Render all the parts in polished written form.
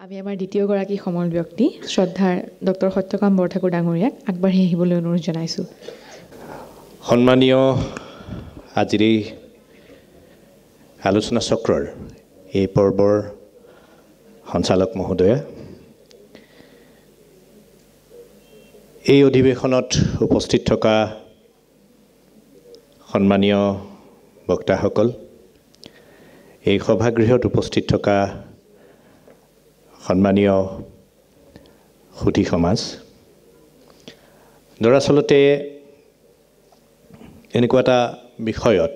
আমি আমাৰ দ্বিতীয়গৰাকী সমল ব্যক্তি শ্ৰদ্ধাৰ ডক্টৰ সত্যকাম বৰঠাকুৰ ডাঙৰীয়াক আগবাঢ়ি আহিবলৈ অনুৰোধ জনাইছোঁ। সন্মানীয় আজিৰ এই আলোচনা চক্ৰৰ এই পৰ্বৰ সঞ্চালক মহোদয়া, এই অধিৱেশনত উপস্থিত থকা সন্মানীয় বক্তাসকল, এই সভাগৃহত উপস্থিত থকা সন্মানীয় সুধী সমাজ, দৰাচলতে এনেকুৱা এটা বিষয়ত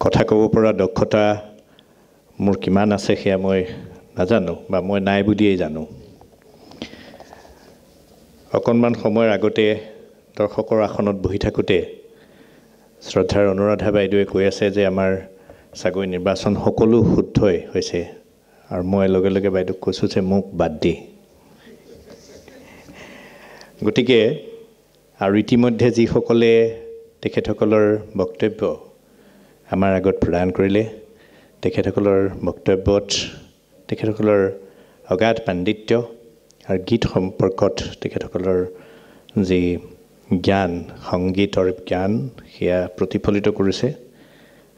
কথা ক'ব পৰা দক্ষতা মোৰ কিমান আছে সেয়া মই নাজানো বা মই নাই বুলিয়েই জানো। অকণমান সময়ৰ আগতে দৰ্শকৰ আসনত বহি থাকোঁতে শ্ৰদ্ধাৰ অনুৰাধা বাইদেৱে কৈ আছে যে আমাৰ চাগৈ নিৰ্বাচন সকলো শুদ্ধই হৈছে, আৰু মই লগে লগে বাইদেউক কৈছোঁ যে মোক বাদ দি। গতিকে আৰু ইতিমধ্যে যিসকলে তেখেতসকলৰ বক্তব্য আমাৰ আগত প্ৰদান কৰিলে, তেখেতসকলৰ বক্তব্যত তেখেতসকলৰ অগাধ পাণ্ডিত্য আৰু গীত সম্পৰ্কত তেখেতসকলৰ যি জ্ঞান, সংগীতৰ জ্ঞান, সেয়া প্ৰতিফলিত কৰিছে।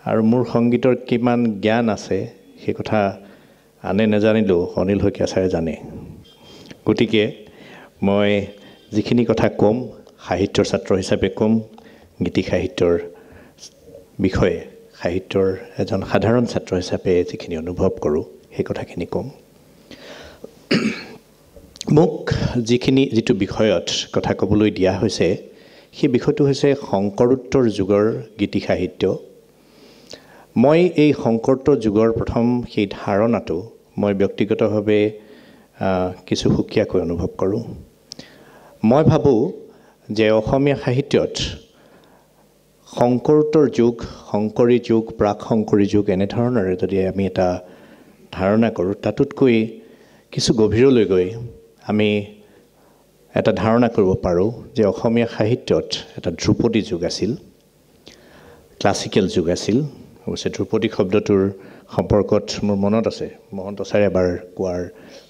আৰু মোৰ সংগীতৰ কিমান জ্ঞান আছে সেই কথা আনে নাজানিলেও অনিল শইকীয়া ছাৰে জানে। গতিকে মই যিখিনি কথা ক'ম সাহিত্যৰ ছাত্ৰ হিচাপে ক'ম, গীতি সাহিত্যৰ বিষয়ে সাহিত্যৰ এজন সাধাৰণ ছাত্ৰ হিচাপে যিখিনি অনুভৱ কৰোঁ সেই কথাখিনি ক'ম। মোক যিটো বিষয়ত কথা ক'বলৈ দিয়া হৈছে সেই বিষয়টো হৈছে শংকৰোত্তৰ যুগৰ গীতি সাহিত্য। মই এই শংকৰোত্তৰ যুগৰ প্ৰথম সেই ধাৰণাটো মই ব্যক্তিগতভাৱে কিছু সুকীয়াকৈ অনুভৱ কৰোঁ। মই ভাবোঁ যে অসমীয়া সাহিত্যত শংকৰোত্তৰ যুগ, শংকৰী যুগ, প্ৰাক শংকৰী যুগ এনেধৰণেৰে যদি আমি এটা ধাৰণা কৰোঁ, তাতোতকৈ কিছু গভীৰলৈ গৈ আমি এটা ধাৰণা কৰিব পাৰোঁ যে অসমীয়া সাহিত্যত এটা ধ্ৰুপদী যুগ আছিল, ক্লাছিকেল যুগ আছিল। অৱশ্যে ধ্ৰুপদী শব্দটোৰ সম্পৰ্কত মোৰ মনত আছে মহন্ত ছাৰে এবাৰ কোৱাৰ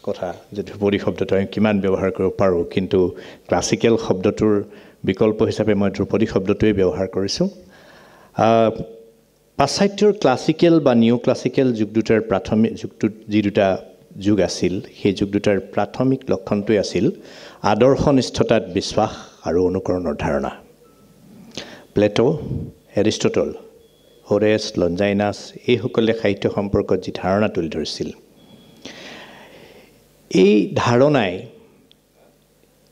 কথা যে ধ্ৰুপদী শব্দটো আমি কিমান ব্যৱহাৰ কৰিব পাৰোঁ, কিন্তু ক্লাছিকেল শব্দটোৰ বিকল্প হিচাপে মই ধ্ৰুপদী শব্দটোৱেই ব্যৱহাৰ কৰিছোঁ। পাশ্চাত্যৰ ক্লাছিকেল বা নিউ ক্লাছিকেল যুগ দুটাৰ প্ৰাথমিক যুগটোত যি দুটা যুগ আছিল, সেই যুগ দুটাৰ প্ৰাথমিক লক্ষণটোৱে আছিল আদৰ্শনিষ্ঠতাত বিশ্বাস আৰু অনুকৰণৰ ধাৰণা। প্লেটো, এৰিষ্টটল, হোৰেছ, লঞ্জাইনাছ এইসকলে সাহিত্য সম্পৰ্কত যি ধাৰণা তুলি ধৰিছিল, এই ধাৰণাই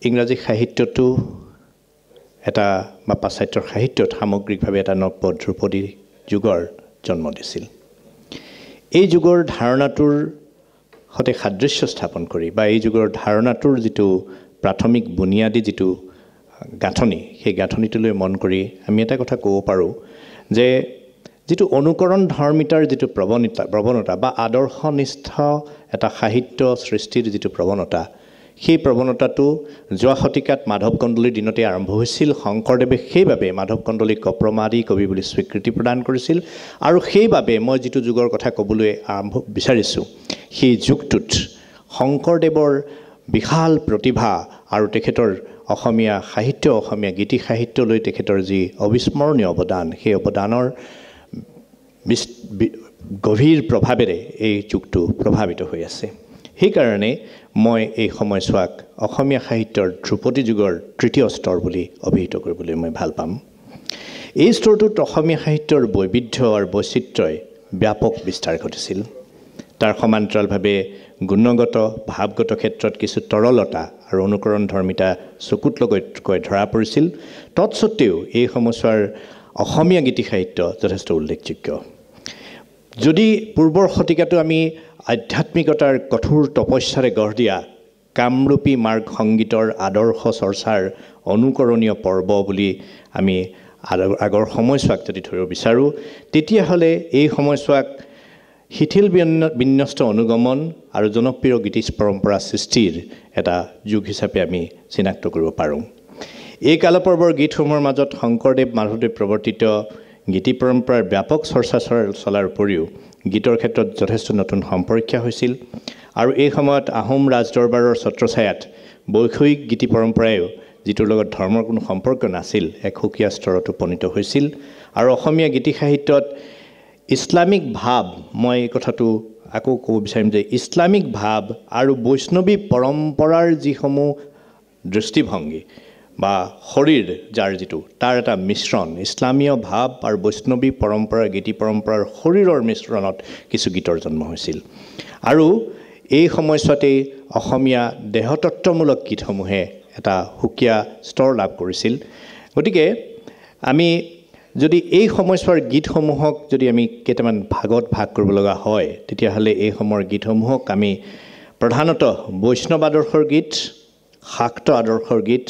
ইংৰাজী সাহিত্যতো এটা বা পাশ্চাত্যৰ সাহিত্যত সামগ্ৰিকভাৱে এটা নব্য ধ্ৰুপদী যুগৰ জন্ম দিছিল। এই যুগৰ ধাৰণাটোৰ সৈতে সাদৃশ্য স্থাপন কৰি বা এই যুগৰ ধাৰণাটোৰ যিটো প্ৰাথমিক বুনিয়াদী যিটো গাঁথনি, সেই গাঁথনিটোলৈ মন কৰি আমি এটা কথা ক'ব পাৰোঁ যে যিটো অনুকৰণ ধৰ্মিতাৰ যিটো প্ৰৱণতা বা আদৰ্শনিষ্ঠ এটা সাহিত্য সৃষ্টিৰ যিটো প্ৰৱণতা, সেই প্ৰৱণতাটো যোৱা শতিকাত মাধৱ কন্দলীৰ দিনতে আৰম্ভ হৈছিল। শংকৰদেৱে সেইবাবে মাধৱ কন্দলীক অপ্ৰমাদী কবি বুলি স্বীকৃতি প্ৰদান কৰিছিল। আৰু সেইবাবে মই যিটো যুগৰ কথা ক'বলৈ আৰম্ভ বিচাৰিছোঁ, সেই যুগটোত শংকৰদেৱৰ বিশাল প্ৰতিভা আৰু তেখেতৰ অসমীয়া সাহিত্য, অসমীয়া গীতি সাহিত্যলৈ তেখেতৰ যি অবিস্মৰণীয় অৱদান, সেই অৱদানৰ গভীৰ প্ৰভাৱেৰে এই যুগটো প্ৰভাৱিত হৈ আছে। সেইকাৰণে মই এই সময়ছোৱাক অসমীয়া সাহিত্যৰ ধ্ৰুপদী যুগৰ তৃতীয় স্তৰ বুলি অভিহিত কৰিবলৈ মই ভাল পাম। এই স্তৰটোত অসমীয়া সাহিত্যৰ বৈবিধ্য আৰু বৈচিত্ৰ্যই ব্যাপক বিস্তাৰ ঘটিছিল। তাৰ সমান্তৰালভাৱে গুণগত, ভাৱগত ক্ষেত্ৰত কিছু তৰলতা আৰু অনুকৰণ ধৰ্মিতা চকুত লগতকৈ ধৰা পৰিছিল। তৎসত্ত্বেও এই সময়ছোৱাৰ অসমীয়া গীতি সাহিত্য যথেষ্ট উল্লেখযোগ্য। যদি পূৰ্বৰ শতিকাটো আমি আধ্যাত্মিকতাৰ কঠোৰ তপস্যাৰে গঢ় দিয়া কামৰূপী মাৰ্গ সংগীতৰ আদৰ্শ চৰ্চাৰ অনুকৰণীয় পৰ্ব বুলি আমি আগৰ সময়ছোৱাক যদি ধৰিব বিচাৰোঁ, তেতিয়াহ'লে এই সময়ছোৱাক শিথিল বিন্যস্ত অনুগমন আৰু জনপ্ৰিয় গীতি পৰম্পৰা সৃষ্টিৰ এটা যুগ হিচাপে আমি চিনাক্ত কৰিব পাৰোঁ। এই কালপৰ্বৰ গীতসমূহৰ মাজত শংকৰদেৱ, মাধৱদেৱ প্ৰৱৰ্তিত গীতি পৰম্পৰাৰ ব্যাপক চৰ্চা চলাৰ উপৰিও গীতৰ ক্ষেত্ৰত যথেষ্ট নতুন সম্পৰীক্ষা হৈছিল। আৰু এই সময়ত আহোম ৰাজদৰবাৰৰ ছত্ৰছায়াত বৈষয়িক গীতি পৰম্পৰায়ো, যিটোৰ লগত ধৰ্মৰ কোনো সম্পৰ্ক নাছিল, এক সুকীয়া স্তৰত উপনীত হৈছিল। আৰু অসমীয়া গীতি সাহিত্যত ইছলামিক ভাৱ, মই এই কথাটো আকৌ ক'ব বিচাৰিম যে ইছলামিক ভাৱ আৰু বৈষ্ণৱী পৰম্পৰাৰ যিসমূহ দৃষ্টিভংগী বা শৰীৰ যাৰ যিটো তাৰ এটা মিশ্ৰণ, ইছলামীয় ভাৱ আৰু বৈষ্ণৱী পৰম্পৰাৰ গীতি পৰম্পৰাৰ শৰীৰৰ মিশ্ৰণত কিছু গীতৰ জন্ম হৈছিল। আৰু এই সময়ছোৱাতেই অসমীয়া দেহতত্ত্বমূলক গীতসমূহে এটা সুকীয়া স্তৰ লাভ কৰিছিল। গতিকে আমি যদি এই সময়ছোৱাৰ গীতসমূহক যদি আমি কেইটামান ভাগত ভাগ কৰিব লগা হয়, তেতিয়াহ'লে এই সময়ৰ গীতসমূহক আমি প্ৰধানতঃ বৈষ্ণৱ আদৰ্শৰ গীত, শাক্ত আদৰ্শৰ গীত,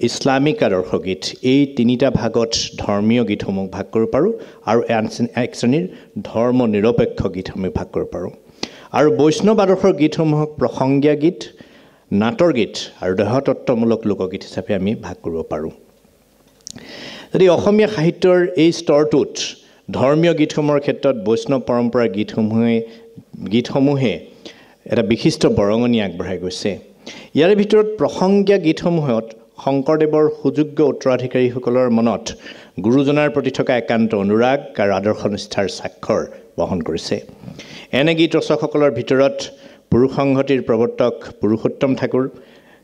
ইছলামিক আদৰ্শ গীত, এই তিনিটা ভাগত ধৰ্মীয় গীতসমূহ ভাগ কৰিব পাৰোঁ। আৰু এক শ্ৰেণীৰ ধৰ্ম নিৰপেক্ষ গীতসমূহ ভাগ কৰিব পাৰোঁ। আৰু বৈষ্ণৱ আদৰ্শৰ গীতসমূহক প্ৰসংগীয়া গীত, নাটৰ গীত আৰু দেহতত্ত্বমূলক লোকগীত হিচাপে আমি ভাগ কৰিব পাৰোঁ। যদি অসমীয়া সাহিত্যৰ এই স্তৰটোত ধৰ্মীয় গীতসমূহৰ ক্ষেত্ৰত বৈষ্ণৱ পৰম্পৰাৰ গীতসমূহে এটা বিশিষ্ট বৰঙণি আগবঢ়াই গৈছে। ইয়াৰে ভিতৰত প্ৰসংগীয়া গীতসমূহত শংকৰদেৱৰ সুযোগ্য উত্তৰাধিকাৰীসকলৰ মনত গুৰুজনাৰ প্ৰতি থকা একান্ত অনুৰাগ আৰু আদৰ্শ নিষ্ঠাৰ স্বাক্ষৰ বহন কৰিছে। এনে গীত ৰচকসকলৰ ভিতৰত পুৰুষ সংহতিৰ প্ৰৱৰ্তক পুৰুষোত্তম ঠাকুৰ,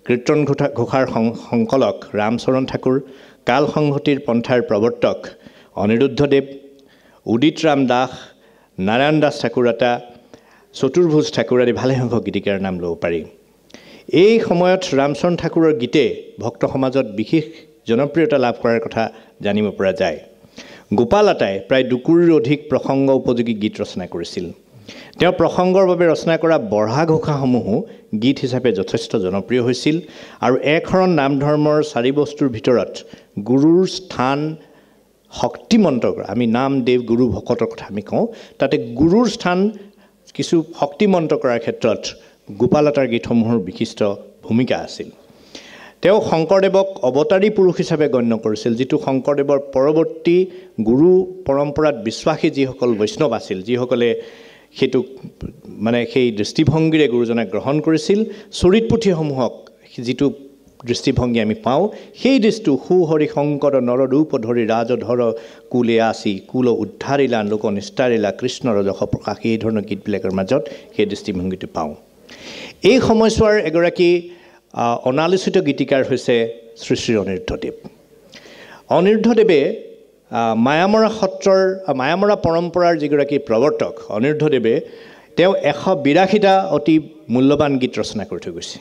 কীৰ্তন ঘোষাৰ সংকলক ৰামচৰণ ঠাকুৰ, কাল সংহতিৰ পন্থাৰ প্ৰৱৰ্তক অনিৰুদ্ধদেৱ, উদিত ৰাম দাস, নাৰায়ণ দাস ঠাকুৰ আতা, চতুৰ্ভুজ ঠাকুৰ আদি ভালেসংখ্যক গীতিকাৰ নাম ল'ব পাৰি। এই সময়ত ৰামচৰণ ঠাকুৰৰ গীতে ভক্ত সমাজত বিশেষ জনপ্ৰিয়তা লাভ কৰাৰ কথা জানিব পৰা যায়। গোপাল আতাই প্ৰায় 2 কুৰিৰো অধিক প্ৰসংগ উপযোগী গীত ৰচনা কৰিছিল। তেওঁ প্ৰসংগৰ বাবে ৰচনা কৰা বঢ়া ঘোষাসমূহো গীত হিচাপে যথেষ্ট জনপ্ৰিয় হৈছিল। আৰু একশৰণ নাম ধৰ্মৰ চাৰি বস্তুৰ ভিতৰত গুৰুৰ স্থান শক্তিমন্ত কৰা, আমি নাম দেৱ গুৰু ভকতৰ কথা আমি কওঁ, তাতে গুৰুৰ স্থান কিছু শক্তিমন্ত কৰাৰ ক্ষেত্ৰত গোপাল আতাৰ গীতসমূহৰ বিশিষ্ট ভূমিকা আছিল। তেওঁ শংকৰদেৱক অৱতাৰী পুৰুষ হিচাপে গণ্য কৰিছিল, যিটো শংকৰদেৱৰ পৰৱৰ্তী গুৰু পৰম্পৰাত বিশ্বাসী যিসকল বৈষ্ণৱ আছিল, যিসকলে সেইটোক মানে সেই দৃষ্টিভংগীৰে গুৰুজনাক গ্ৰহণ কৰিছিল, চৰিত পুথিসমূহক যিটো দৃষ্টিভংগী আমি পাওঁ, সেই দৃষ্টিটো সুহৰি শংকৰ নৰৰূপ ধৰি ৰাজধৰ কুলে আসি কুল উদ্ধাৰিলা লোক নিস্তাৰিলা কৃষ্ণৰ যশ প্ৰকাশ, এই ধৰণৰ গীতবিলাকৰ মাজত সেই দৃষ্টিভংগীটো পাওঁ। এই সময়ছোৱাৰ এগৰাকী অনালোচিত গীতিকাৰ হৈছে শ্ৰী শ্ৰী অনিৰুদ্ধদেৱ। অনিৰুদ্ধদেৱে মায়ামৰা সত্ৰৰ মায়ামৰা পৰম্পৰাৰ যিগৰাকী প্ৰৱৰ্তক অনিৰুদ্ধদেৱে, তেওঁ 182টা অতি মূল্যৱান গীত ৰচনা কৰি থৈ গৈছে।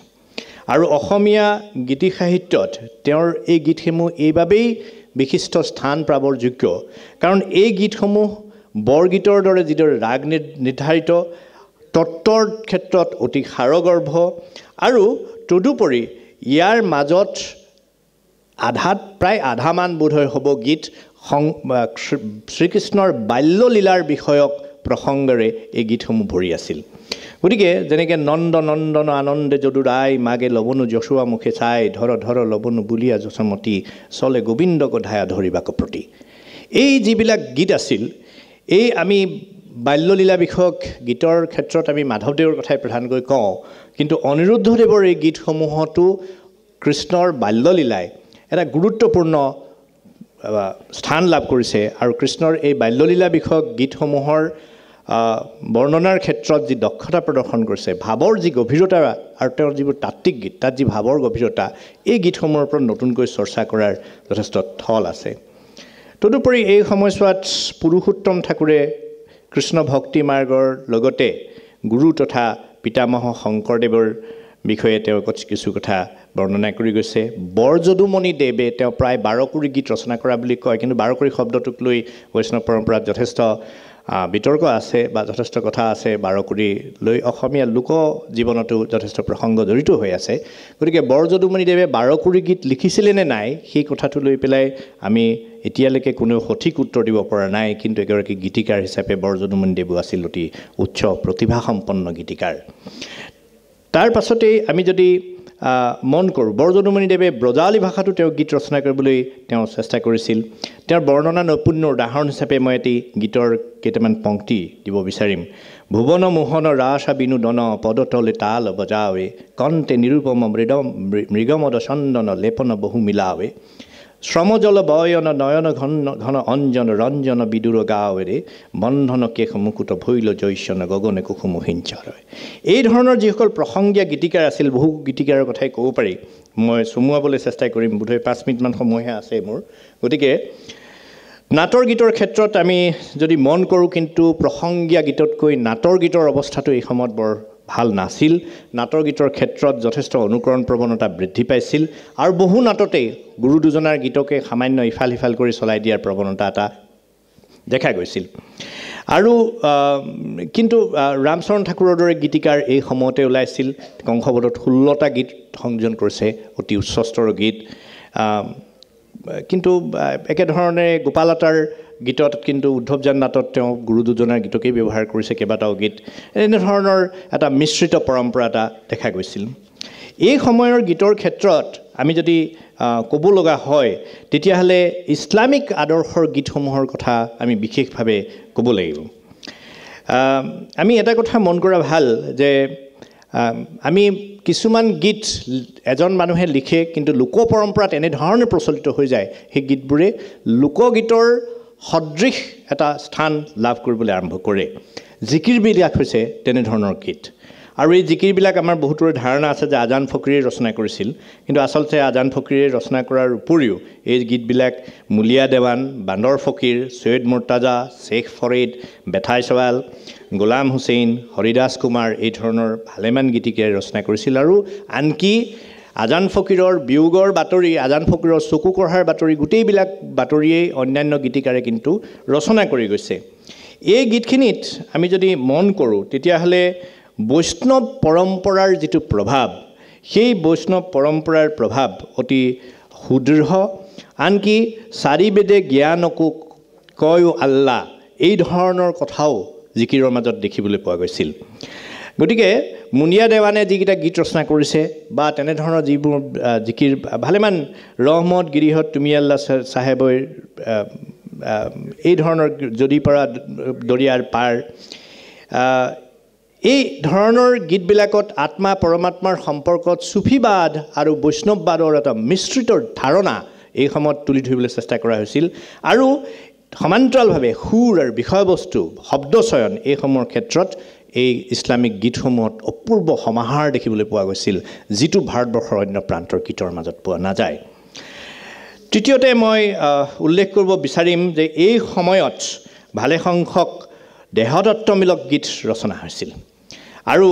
আৰু অসমীয়া গীতি সাহিত্যত তেওঁৰ এই গীতসমূহ এইবাবেই বিশিষ্ট স্থান পাবৰ যোগ্য, কাৰণ এই গীতসমূহ বৰগীতৰ দৰে যিদৰে ৰাগ নিৰ্ধাৰিত, তত্ত্বৰ ক্ষেত্ৰত অতি সাৰগৰ্ভ, আৰু তদুপৰি ইয়াৰ মাজত আধাত প্ৰায় আধামান বোধহয় হ'ব গীত শ্ৰীকৃষ্ণৰ বাল্যলীলাৰ বিষয়ক প্ৰসংগৰে এই গীতসমূহ ভৰি আছিল। গতিকে যেনেকৈ নন্দ নন্দন আনন্দে যদুৰাই মাগে লৱণু যশোৱা মুখে চাই ধৰ ধৰ লৱণু বুলিয়া যশমতী চলে গোবিন্দক ধায়া ধৰিবাক প্ৰতি, এই যিবিলাক গীত আছিল, এই আমি বাল্যলীলা বিষয়ক গীতৰ ক্ষেত্ৰত আমি মাধৱদেৱৰ কথাই প্ৰধানকৈ কওঁ, কিন্তু অনিৰুদ্ধদেৱৰ এই গীতসমূহতো কৃষ্ণৰ বাল্যলীলাই এটা গুৰুত্বপূৰ্ণ স্থান লাভ কৰিছে। আৰু কৃষ্ণৰ এই বাল্যলীলা বিষয়ক গীতসমূহৰ বৰ্ণনাৰ ক্ষেত্ৰত যি দক্ষতা প্ৰদৰ্শন কৰিছে, ভাৱৰ যি গভীৰতা আৰু তেওঁৰ যিবোৰ তাত্ত্বিক গীত, তাত যি ভাৱৰ গভীৰতা, এই গীতসমূহৰ ওপৰত নতুনকৈ চৰ্চা কৰাৰ যথেষ্ট থল আছে। তদুপৰি এই সময়ছোৱাত পুৰুষোত্তম ঠাকুৰে কৃষ্ণ ভক্তি মাৰ্গৰ লগতে গুৰু তথা পিতামহ শংকৰদেৱৰ বিষয়ে তেওঁ কিছু কথা বৰ্ণনা কৰি গৈছে। বৰযদুমণি দেৱে তেওঁ প্ৰায় 12 কুৰি গীত ৰচনা কৰা বুলি কয়, কিন্তু 12 কুৰি শব্দটোক লৈ বৈষ্ণৱ পৰম্পৰাত যথেষ্ট বিতৰ্ক আছে বা যথেষ্ট কথা আছে। 12 কুৰি লৈ অসমীয়া লোক জীৱনতো যথেষ্ট প্ৰসংগ জড়িত হৈ আছে। গতিকে বৰযদুমণি দেৱে 12 কুৰি গীত লিখিছিলে নে নাই, সেই কথাটো লৈ পেলাই আমি এতিয়ালৈকে কোনেও সঠিক উত্তৰ দিব পৰা নাই। কিন্তু এগৰাকী গীতিকাৰ হিচাপে বৰযদুমণি দেৱো আছিল অতি উচ্চ প্ৰতিভাসম্পন্ন গীতিকাৰ। তাৰ পাছতেই আমি যদি মন কৰোঁ, বৰযদুমণিদেৱে ব্ৰজাৱলী ভাষাটো তেওঁ গীত ৰচনা কৰিবলৈ তেওঁ চেষ্টা কৰিছিল। তেওঁৰ বৰ্ণনা নৈপুণ্যৰ উদাহৰণ হিচাপে মই এটি গীতৰ কেইটামান পংক্তি দিব বিচাৰিম। ভুৱন মোহন ৰাস বিনোদন পদতলে তাল বজাৱে, কণ্ঠে নিৰুপম মৃগমদ চন্দন লেপন বহু মিলাৱে, শ্ৰমজল বয়ন নয়ন ঘন ঘন অঞ্জন ৰঞ্জন বিদুৰ গাৱেৰে, বন্ধন কেশ মুকুট ভৈল জৈচন গগনে কুসুম সিঞ্চৰয়। এই ধৰণৰ যিসকল প্ৰসংগীয়া গীতিকাৰ আছিল, বহু গীতিকাৰৰ কথাই ক'ব পাৰি, মই চমুৱাবলৈ চেষ্টা কৰিম, বোধহয় 5 মিনিটমান সময়হে আছে মোৰ। গতিকে নাটৰ গীতৰ ক্ষেত্ৰত আমি যদি মন কৰোঁ, কিন্তু প্ৰসংগীয়া গীততকৈ নাটৰ গীতৰ অৱস্থাটো এই সময়ত বৰ ভাল নাছিল। নাটৰ গীতৰ ক্ষেত্ৰত যথেষ্ট অনুকৰণ প্ৰৱণতা বৃদ্ধি পাইছিল আৰু বহু নাটতেই গুৰু দুজনাৰ গীতকে সামান্য ইফাল সিফাল কৰি চলাই দিয়াৰ প্ৰৱণতা এটা দেখা গৈছিল। আৰু কিন্তু ৰামচৰণ ঠাকুৰৰ দৰে গীতিকাৰ এই সময়তে ওলাইছিল। কংসবধত 16টা গীত সংযোজন কৰিছে, অতি উচ্চস্তৰৰ গীত। কিন্তু একেধৰণে গোপালতাৰ গীতত কিন্তু উদ্ধৱজান নাটত তেওঁ গুৰু দুজনাৰ গীতকেই ব্যৱহাৰ কৰিছে কেইবাটাও গীত। এনেধৰণৰ এটা মিশ্ৰিত পৰম্পৰা এটা দেখা গৈছিল। এই সময়ৰ গীতৰ ক্ষেত্ৰত আমি যদি ক'ব লগা হয়, তেতিয়াহ'লে ইছলামিক আদৰ্শৰ গীতসমূহৰ কথা আমি বিশেষভাৱে ক'ব লাগিব। আমি এটা কথা মন কৰা ভাল যে আমি কিছুমান গীত এজন মানুহে লিখে, কিন্তু লোক পৰম্পৰাত এনেধৰণে প্ৰচলিত হৈ যায়, সেই গীতবোৰে লোকগীতৰ সদৃশ এটা স্থান লাভ কৰিবলৈ আৰম্ভ কৰে। জিকিৰবিলাক হৈছে তেনেধৰণৰ গীত। আৰু এই জিকিৰবিলাক আমাৰ বহুতৰে ধাৰণা আছে যে আজান ফকীৰে ৰচনা কৰিছিল, কিন্তু আচলতে আজান ফকীৰে ৰচনা কৰাৰ উপৰিও এই গীতবিলাক মুলিয়া দেৱান, বান্দৰ ফকীৰ, চৈয়দ মুৰ্তাজা, শ্বেখ ফৰিদ, বেথাই চৱাল, গোলাম হুছেইন, হৰিদাস কুমাৰ এই ধৰণৰ ভালেমান গীতিকাৰে ৰচনা কৰিছিল। আৰু আনকি আজান ফকীৰৰ বিয়োগৰ বাতৰি, আজান ফকীৰৰ চকু কঢ়াৰ বাতৰি, গোটেইবিলাক বাতৰিয়েই অন্যান্য গীতিকাৰে কিন্তু ৰচনা কৰি গৈছে। এই গীতখিনিত আমি যদি মন কৰোঁ, তেতিয়াহ'লে বৈষ্ণৱ পৰম্পৰাৰ যিটো প্ৰভাৱ, সেই বৈষ্ণৱ পৰম্পৰাৰ প্ৰভাৱ অতি সুদৃঢ়। আনকি চাৰিবেদে জ্ঞানকো কয়ো আল্লাহ, এই ধৰণৰ কথাও জিকিৰৰ মাজত দেখিবলৈ পোৱা গৈছিল। গতিকে মুনিয়া দেৱানে যিকেইটা গীত ৰচনা কৰিছে বা তেনেধৰণৰ যিবোৰ জিকিৰ ভালেমান ৰহমত গিৰিহত তুমি আল্লাহ চাহেবৰ এই ধৰণৰ যদি পৰা দৰিয়াৰ পাৰ, এই ধৰণৰ গীতবিলাকত আত্মা পৰমাত্মাৰ সম্পৰ্কত চুফীবাদ আৰু বৈষ্ণৱবাদৰ এটা মিশ্ৰিত ধাৰণা এই সময়ত তুলি ধৰিবলৈ চেষ্টা কৰা হৈছিল। আৰু সমান্তৰালভাৱে সুৰ আৰু বিষয়বস্তু, শব্দচয়ন এইসমূহৰ ক্ষেত্ৰত এই ইছলামিক গীতসমূহত অপূৰ্ব সমাহাৰ দেখিবলৈ পোৱা গৈছিল, যিটো ভাৰতবৰ্ষৰ অন্য প্ৰান্তৰ গীতৰ মাজত পোৱা নাযায়। তৃতীয়তে মই উল্লেখ কৰিব বিচাৰিম যে এই সময়ত ভালেসংখ্যক দেহতত্ত্বমূলক গীত ৰচনা হৈছিল। আৰু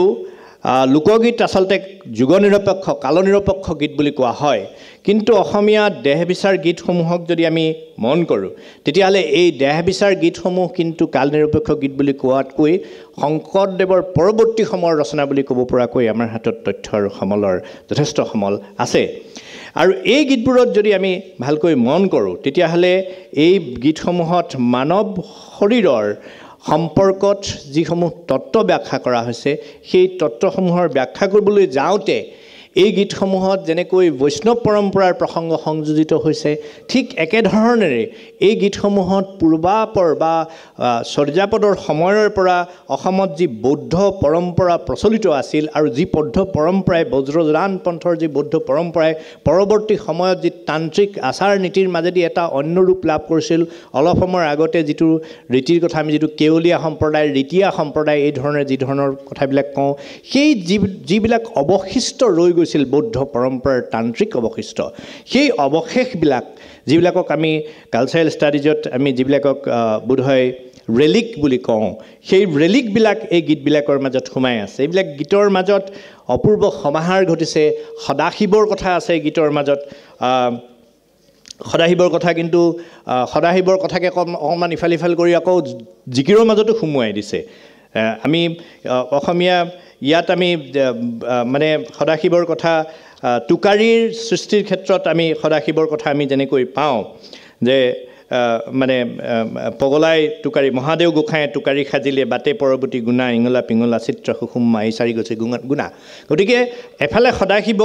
লোকগীত আচলতে যুগনিৰপেক্ষ, কালনিৰপেক্ষ গীত বুলি কোৱা হয়, কিন্তু অসমীয়া দেহ বিচাৰ গীতসমূহক যদি আমি মন কৰোঁ, তেতিয়াহ'লে এই দেহ বিচাৰ গীতসমূহ কিন্তু কালনিৰপেক্ষ গীত বুলি কোৱাতকৈ শংকৰদেৱৰ পৰৱৰ্তী সময়ৰ ৰচনা বুলি ক'ব পৰাকৈ আমাৰ হাতত তথ্য আৰু সমলৰ যথেষ্ট সমল আছে। আৰু এই গীতবোৰত যদি আমি ভালকৈ মন কৰোঁ, তেতিয়াহ'লে এই গীতসমূহত মানৱ শৰীৰৰ সম্পৰ্কত যিসমূহ তত্ত্ব ব্যাখ্যা কৰা হৈছে, সেই তত্ত্বসমূহৰ ব্যাখ্যা কৰিবলৈ যাওঁতে এই গীতসমূহত যেনেকৈ বৈষ্ণৱ পৰম্পৰাৰ প্ৰসংগ সংযোজিত হৈছে, ঠিক একেধৰণেৰে এই গীতসমূহত পূৰ্বাপৰ বা চৰ্যাপদৰ সময়ৰ পৰা অসমত যি বৌদ্ধ পৰম্পৰা প্ৰচলিত আছিল আৰু যি বৌদ্ধ পৰম্পৰাই বজ্ৰযান পন্থৰ যি বৌদ্ধ পৰম্পৰাই পৰৱৰ্তী সময়ত যি তান্ত্ৰিক আচাৰ নীতিৰ মাজেদি এটা অন্য ৰূপ লাভ কৰিছিল, অলপ সময়ৰ আগতে যিটো ৰীতিৰ কথা আমি যিটো কেৱলীয়া সম্প্ৰদায়, ৰীতীয়া সম্প্ৰদায় এই ধৰণে যি ধৰণৰ কথাবিলাক কওঁ, সেই যিবিলাক অৱশিষ্ট ৰৈ গৈছিল বৌদ্ধ পৰম্পৰাৰ তান্ত্ৰিক অৱশিষ্ট, সেই অৱশেষবিলাক যিবিলাকক আমি কালচাৰেল ষ্টাডিজত আমি যিবিলাকক বোধহয় ৰেলিক বুলি কওঁ, সেই ৰেলিকবিলাক এই গীতবিলাকৰ মাজত সোমাই আছে। এইবিলাক গীতৰ মাজত অপূৰ্ব সমাহাৰ ঘটিছে। সদাশিৱৰ কথা আছে গীতৰ মাজত, সদাশিৱৰ কথা কিন্তু সদাশিৱৰ কথাকে অকণমান ইফাল সিফাল কৰি আকৌ জিকিৰৰ মাজতো সোমোৱাই দিছে। আমি অসমীয়া ইয়াত আমি মানে সদাশিৱৰ কথা টোকাৰীৰ সৃষ্টিৰ ক্ষেত্ৰত আমি সদাশিৱৰ কথা আমি যেনেকৈ পাওঁ যে মানে পগলাই টোকাৰী মহাদেৱ গোসাঁয়ে টোকাৰী সাজিলে বাটে পৰৱৰ্তী গুণা ইঙলা পিঙলা চিত্ৰ সুষুম্মা এই চাৰি গছে গুণা। গতিকে এফালে সদাশিৱ,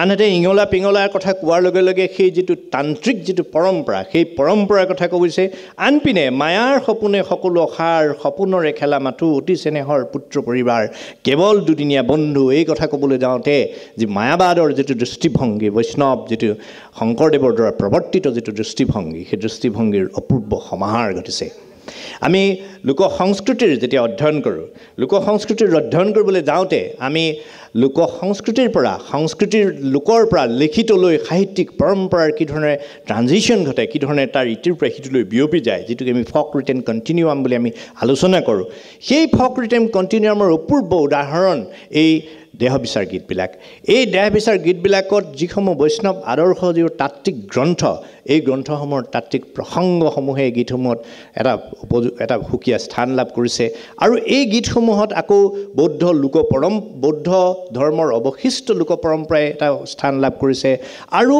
আনহাতে ইঙলা পিঙলাৰ কথা কোৱাৰ লগে লগে সেই যিটো তান্ত্ৰিক যিটো পৰম্পৰা, সেই পৰম্পৰাৰ কথা কৈছে। আনপিনে মায়াৰ সপোনে সকলো অসাৰ, সপোনৰে খেলা মাথো অতি চেনেহৰ পুত্ৰ পৰিবাৰ, কেৱল দুদিনীয়া বন্ধু, এই কথা ক'বলৈ যাওঁতে যি মায়াবাদৰ যিটো দৃষ্টিভংগী, বৈষ্ণৱ যিটো শংকৰদেৱৰ দ্বাৰা প্ৰৱৰ্তিত যিটো দৃষ্টিভংগী, সেই দৃষ্টিভংগীৰ অপূৰ্ব সমাহাৰ ঘটিছে। আমি লোক সংস্কৃতিৰ যেতিয়া অধ্যয়ন কৰোঁ, লোক সংস্কৃতিৰ অধ্যয়ন কৰিবলৈ যাওঁতে আমি লোক সংস্কৃতিৰ পৰা, সংস্কৃতিৰ লোকৰ পৰা লিখিতলৈ সাহিত্যিক পৰম্পৰাৰ কি ধৰণে ট্ৰানজিশ্যন ঘটে, কি ধৰণে তাৰ ইটোৰ পৰা সিটোলৈ বিয়পি যায়, যিটোক আমি ফক ৰিটেন কণ্টিনিউৱাম বুলি আমি আলোচনা কৰোঁ, সেই ফক ৰিটেন কণ্টিনিউৱামৰ অপূৰ্ব উদাহৰণ এই দেহবিচাৰ গীতবিলাক। এই দেহবিচাৰ গীতবিলাকত যিসমূহ বৈষ্ণৱ আদৰ্শ, যিবোৰ তাত্ত্বিক গ্ৰন্থ, এই গ্ৰন্থসমূহৰ তাত্ত্বিক প্ৰসংগসমূহে এই গীতসমূহত এটা সুকীয়া স্থান লাভ কৰিছে। আৰু এই গীতসমূহত আকৌ বৌদ্ধ বৌদ্ধ ধৰ্মৰ অৱশিষ্ট লোক পৰম্পৰাই এটা স্থান লাভ কৰিছে। আৰু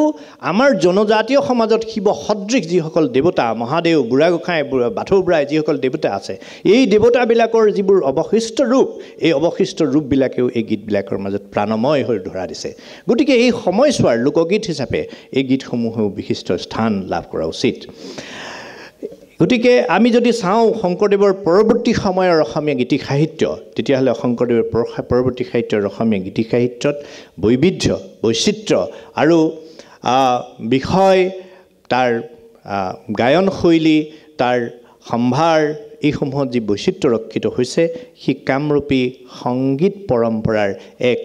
আমাৰ জনজাতীয় সমাজত শিৱ সদৃশ যিসকল দেৱতা, মহাদেৱ, বুঢ়াগোসাঁই, বাথৌ বুঢ়াই যিসকল দেৱতা আছে, এই দেৱতাবিলাকৰ যিবোৰ অৱশিষ্ট ৰূপ, এই অৱশিষ্ট ৰূপবিলাকেও এই গীতবিলাকৰ মাজত প্ৰাণময় হৈ ধৰা দিছে। গতিকে এই সময়ছোৱাৰ লোকগীত হিচাপে এই গীতসমূহেও বিশিষ্ট স্থান লাভ কৰা উচিত। গতিকে আমি যদি চাওঁ শংকৰদেৱৰ পৰৱৰ্তী সময়ৰ অসমীয়া গীতি সাহিত্য, তেতিয়াহ'লে শংকৰদেৱৰ পৰৱৰ্তী সাহিত্যৰ অসমীয়া গীতি সাহিত্যত বৈবিধ্য, বৈচিত্ৰ্য আৰু বিষয়, তাৰ গায়ন শৈলী, তাৰ সম্ভাৰ, এইসমূহত যি বৈচিত্ৰ্য ৰক্ষিত হৈছে, সি কামৰূপী সংগীত পৰম্পৰাৰ এক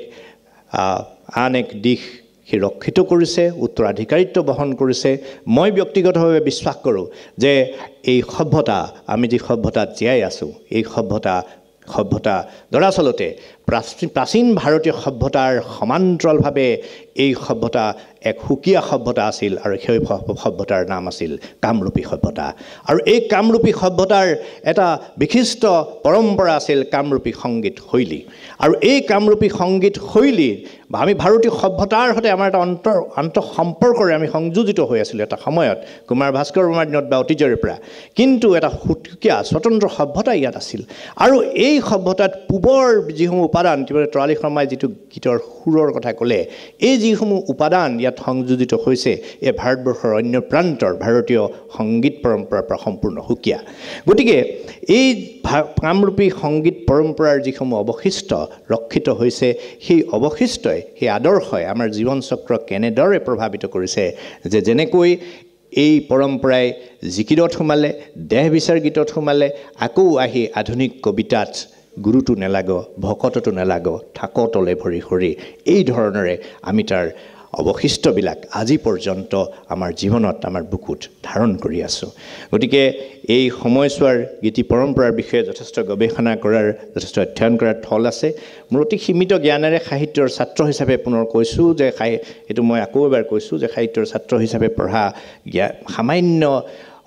আন এক দিশ সি ৰক্ষিত কৰিছে, উত্তৰাধিকাৰিত্ব বহন কৰিছে। মই ব্যক্তিগতভাৱে বিশ্বাস কৰোঁ যে এই সভ্যতা, আমি যি সভ্যতাত জীয়াই আছোঁ, এই সভ্যতা দৰাচলতে প্ৰাচীন ভাৰতীয় সভ্যতাৰ সমান্তৰালভাৱে এই সভ্যতা এক সুকীয়া সভ্যতা আছিল আৰু সেই সভ্যতাৰ নাম আছিল কামৰূপী সভ্যতা। আৰু এই কামৰূপী সভ্যতাৰ এটা বিশিষ্ট পৰম্পৰা আছিল কামৰূপী সংগীত শৈলী। আৰু এই কামৰূপী সংগীত শৈলী আমি ভাৰতীয় সভ্যতাৰ সৈতে আমাৰ এটা আন্তঃসম্পৰ্কৰে আমি সংযোজিত হৈ আছিলোঁ এটা সময়ত, কুমাৰ ভাস্কৰ বৰ্মাৰ দিনত বা অতীজৰে পৰা। কিন্তু এটা সুকীয়া স্বতন্ত্ৰ সভ্যতা ইয়াত আছিল। আৰু এই সভ্যতাত পূবৰ যিসমূহ উপাদান, তৰালী শৰ্মাই যিটো গীতৰ সুৰৰ কথা ক'লে, এই যিসমূহ উপাদান ইয়াত সংযোজিত হৈছে, এই ভাৰতবৰ্ষৰ অন্য প্ৰান্তৰ ভাৰতীয় সংগীত পৰম্পৰাৰ পৰা সম্পূৰ্ণ সুকীয়া। গতিকে এই কামৰূপী সংগীত পৰম্পৰাৰ যিসমূহ অৱশিষ্ট ৰক্ষিত হৈছে, সেই অৱশিষ্টই, সেই আদৰ্শই আমাৰ জীৱন চক্ৰ কেনেদৰে প্ৰভাৱিত কৰিছে, যে যেনেকৈ এই পৰম্পৰাই জিকিৰত সোমালে, দেহ বিচাৰ গীতত সোমালে, আকৌ আহি আধুনিক কবিতাত গুৰুটো নেলাগ, ভকতটো নেলাগ, থাক তলে ভৰি সৰি, এই ধৰণেৰে আমি তাৰ অৱশিষ্টবিলাক আজি পৰ্যন্ত আমাৰ জীৱনত, আমাৰ বুকুত ধাৰণ কৰি আছোঁ। গতিকে এই সময়ছোৱাৰ গীতি পৰম্পৰাৰ বিষয়ে যথেষ্ট গৱেষণা কৰাৰ, যথেষ্ট অধ্যয়ন কৰাৰ থল আছে। মোৰ অতি সীমিত জ্ঞানেৰে সাহিত্যৰ ছাত্ৰ হিচাপে পুনৰ কৈছোঁ যে এইটো মই আকৌ এবাৰ কৈছোঁ যে সাহিত্যৰ ছাত্ৰ হিচাপে পঢ়া সামান্য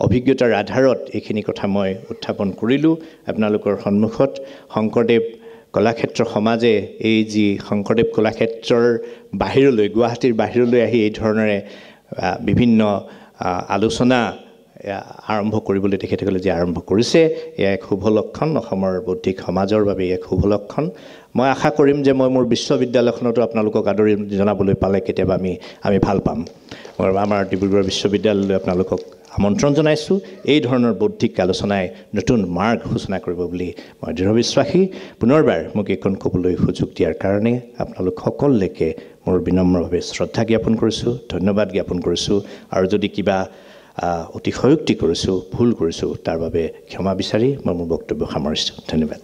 অভিজ্ঞতাৰ আধাৰত এইখিনি কথা মই উত্থাপন কৰিলোঁ আপোনালোকৰ সন্মুখত। শংকৰদেৱ কলাক্ষেত্ৰ সমাজে এই যি শংকৰদেৱ কলাক্ষেত্ৰৰ বাহিৰলৈ, গুৱাহাটীৰ বাহিৰলৈ আহি এই ধৰণেৰে বিভিন্ন আলোচনা আৰম্ভ কৰিবলৈ তেখেতসকলে যে আৰম্ভ কৰিছে, এয়া এক শুভ লক্ষণ। অসমৰ বৌদ্ধিক সমাজৰ বাবে এক শুভ লক্ষণ। মই আশা কৰিম যে মই মোৰ বিশ্ববিদ্যালয়খনতো আপোনালোকক আদৰি জনাবলৈ পালে কেতিয়াবা আমি ভাল পাম। আমাৰ ডিব্ৰুগড় বিশ্ববিদ্যালয়লৈ আপোনালোকক আমন্ত্ৰণ জনাইছোঁ। এই ধৰণৰ বৌদ্ধিক আলোচনাই নতুন মাৰ্গ সূচনা কৰিব বুলি মই দৃঢ় বিশ্বাসী। পুনৰবাৰ মোক এইখন ক'বলৈ সুযোগ দিয়াৰ কাৰণে আপোনালোক সকলোলৈকে মোৰ বিনম্ৰভাৱে শ্ৰদ্ধা জ্ঞাপন কৰিছোঁ, ধন্যবাদ জ্ঞাপন কৰিছোঁ। আৰু যদি কিবা অতিশয়োক্তি কৰিছোঁ, ভুল কৰিছোঁ, তাৰ বাবে ক্ষমা বিচাৰি মই মোৰ বক্তব্য সামৰিছোঁ। ধন্যবাদ।